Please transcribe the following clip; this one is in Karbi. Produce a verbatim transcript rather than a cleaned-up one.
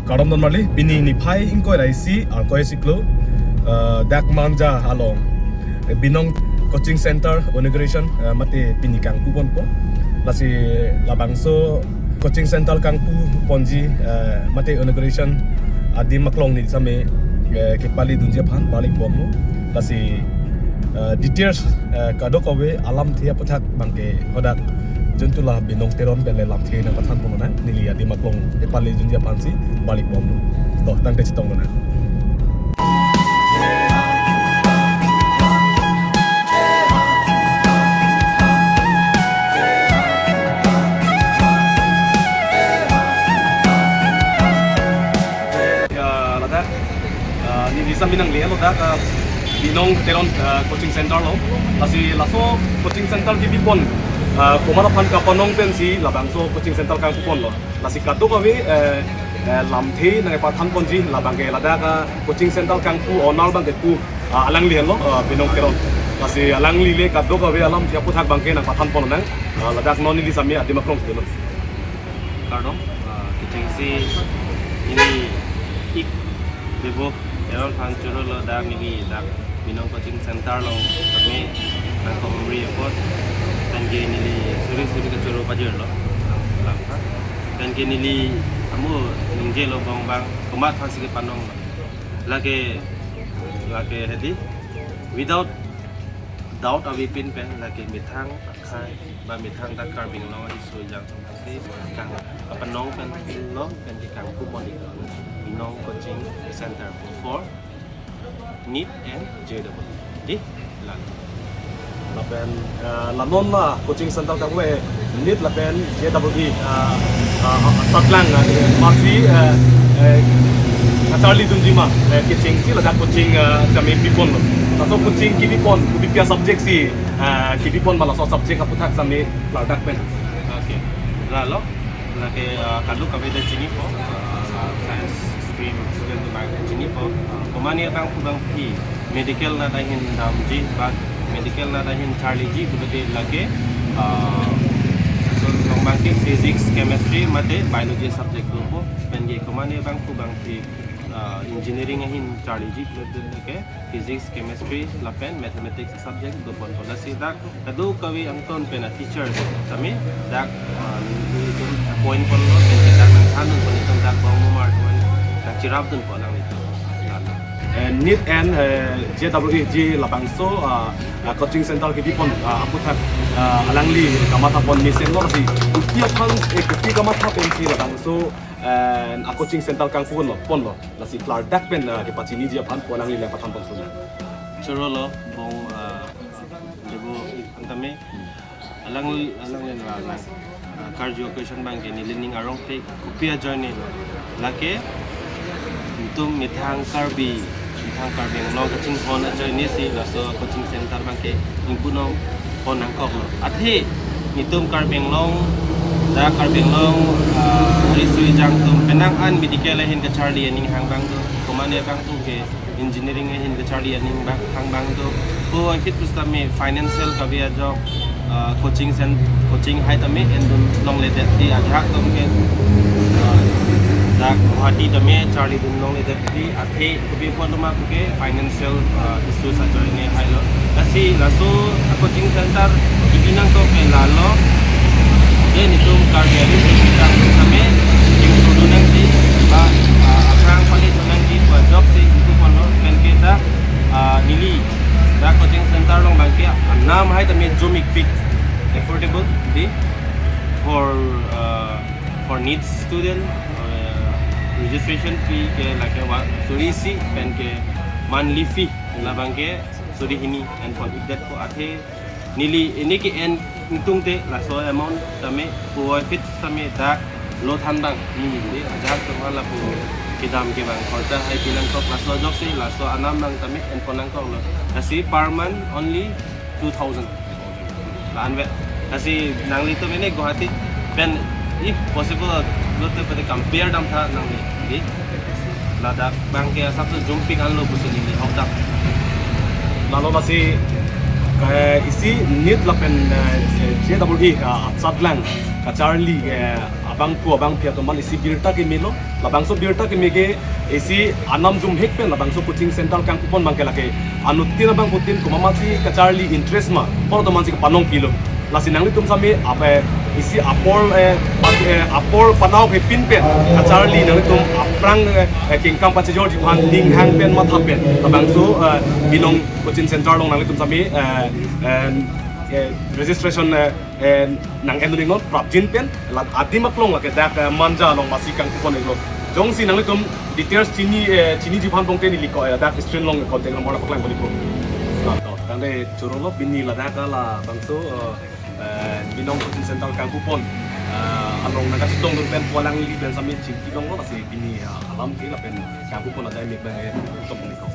Kardom don marli, pini niphai ingkoi ra isi, Arkoi siklo, eh, dak Manja along, eh, Binong Coaching Center inauguration, eh, mate pini kangpu ponpo. Lasi labangso coaching center kangpu ponji, eh, mate inauguration adim aklong neli same, eh, kepali dunji aphan balik bomlo. Lasi, eh, details, eh, kadokave alamthe aputhak abangke hadak juntu la Binong Teron pen le lamthe nangpathan ponnang, neli adim aklong kepali dunji aphansi balik bomlo. To, tangte chetong lonang. Ya, ladak, ah, neli same nanglelo dak, ah, Binong Teron, ah, coaching center lo. Lasi laso coaching center kepipon, ah, komat aphan kapanong pensi labangso coaching center kangpu ponlo. Lasi kadokave, eh, eh, lamthe nangpathan ponji labangke ladak, ah, coaching center kangpu owner abangke pu, ah, alangli henlo, ah, Binong Teron. Lasi alangli le kadokave alamthe aputhak abangke nangpathan ponnang, ah, ladak non neli same adim aklong si dolo. Kardom, ah, kechengsi neli ik Debo Teron aphan choro lo dak neli dak Binong Coaching Center along kami nangkehumri apot, penke neli suri suri kachoro pajirlo, lang, langtha. Penke neli amu ningjelo bong bang komat aphansi kepanong. Lake, lake hedi, without doubt avepin pen lake methang akhei ba methang dak Karbi Anglong aso ejang atum aphansi kang kapanong pen lo, penke kangpu pon-iklo Binong Coaching Center for NEET and J double E. Di, lang. Lapen, eh, la non la coaching center kangpu NEET lapen J double E, eh, eh, asatlang, eh, masi, eh, eh, kacharli dunji ma, eh, kechengsi ladak coaching, eh, same piponlo. Laso coaching kepipon, kopi pi asubject si, eh, kepipon ma, laso subject aputhak same klardak pen. Okay. Lalo, lake, ah, kadokave ta chinipo, ah, science stream student atum chinipo, ah, komane abang pu abangpi, medical nat ahin damji, ba medical nat ahin charliji pulote lake, ah, so, abangke physics, chemistry, mate biology subject dopo, penke komane abang pu abangpi, ah, engineering ahin charliji pulote lake physics, chemistry, lapen mathematics subject doponpo. Lasi dak kadokave angton pen a teacher tame dak, ah, nelitum appoint ponlo, penke dak nangthandun pon, nelitum dak bong mumar tuan nangcherapdun pon nanglitum. Eh, NEET and, eh, J double E, J labangso, ah, ah, coaching center kepipon, ah, aputhak, ah, alangli kamatha pon mesen lo si. Kopi aphan, eh, kopi kamatha pensi labangso, eh, a coaching center kangpu ponlo, ponlo. Lasi klardak pen, ah, kepachiniji aphan pu alangli nangpathan pon suna. Choro lo bong, ah, Debo ik antame alang, alang le la, la, ah, karju a-question abangke neli ning arong pe kopi ajoine lo. Lake nelitum methang Karbi, methang Karbi Anglong kachinghon ajoine si laso coaching center abangke ingpunong pon nangkoklo. Athe nelitum Karbi Anglong, dak Karbi Anglong, ah, riso ejang atum penang an medical ahin kacharli aning hang abang do, komane abang pu ke engineering ahin kacharli aning abang hang abang do. Puvoiphit pusitame financial kave ajok, ah, coaching cen-, coaching hai tame endun longledet, di ajahak atum ke, ah, dak Guwahati tame charlidun longledet, di athe kopi apot ma puke financial, ah, issues ajoine hai lo. Lasi laso a coaching center kepi nangkok ke lalo, de nelitum Karbi adim sitame ingtudun nangji ba, ah, aphrang pali dun nangji pu ajoksi ingtu ponlo, penke dak, ah, neli dak coaching center along abangke anam hai tame jomikpik, affordable, di, for, ah, for NEET student, ah, registration fee ke lake wa suri isi, penke monthly fee labangke suri hini en pon-ikdetpo. Athe neli neli ke-en ingtungte laso amount tame puvoiphit tame dak lo than abang. Hmm. Di ajahak atum lapu kedam ke abang khorcha hai pi nangkok, laso ajoksi laso anam abang tame en pon nangkoklo. Lasi per month only two thousand. La-an ave. Lasi nanglitum mene Guwahati pen if possible lote pade compare damtha nangli, di. Ladak abangke asap tu jumpik anlo pusi neli hokdam. Lalo lasi, eh, isi NEET lapen, eh, J double E, ah, asatlang kacharli, eh, Bangphu abangphi atum aphan isi birta kemelo, labangso birta keme ke isi anam jumhek pen labangso coaching center kangpupon abangke lake anuttin abangphutin komatsi kacharli interest ma, apor atum aphansi kepanong pilo. Lasi nanglitum sami ape isi apor eh, pat- eh, apor panao ke pin pen kacharli nanglitum aphrang eh, eh, kengkam pachejorji aphan ninghang pen matha pen labangso eh, Binong coaching center along nanglitum sami eh, eh, eh, registration eh, eh, nang-en ning non prapjin pen la adim aklong lake dak eh, Manja along masi kangpupon iklo. Jongsi nanglitum details chini eh, chiniji aphan pongte neli ko eh, dak screen along contact number la paklang pon iklo. Ah, to, tangte chorolo pini ladak labangso eh, eh, Binong coaching center kangpupon eh, along nangkachetongdun pen pu alangli pen sami chingki longlo, lasi pini eh, alam ke lapen kangpupon adai mek bang eh, tom iklo.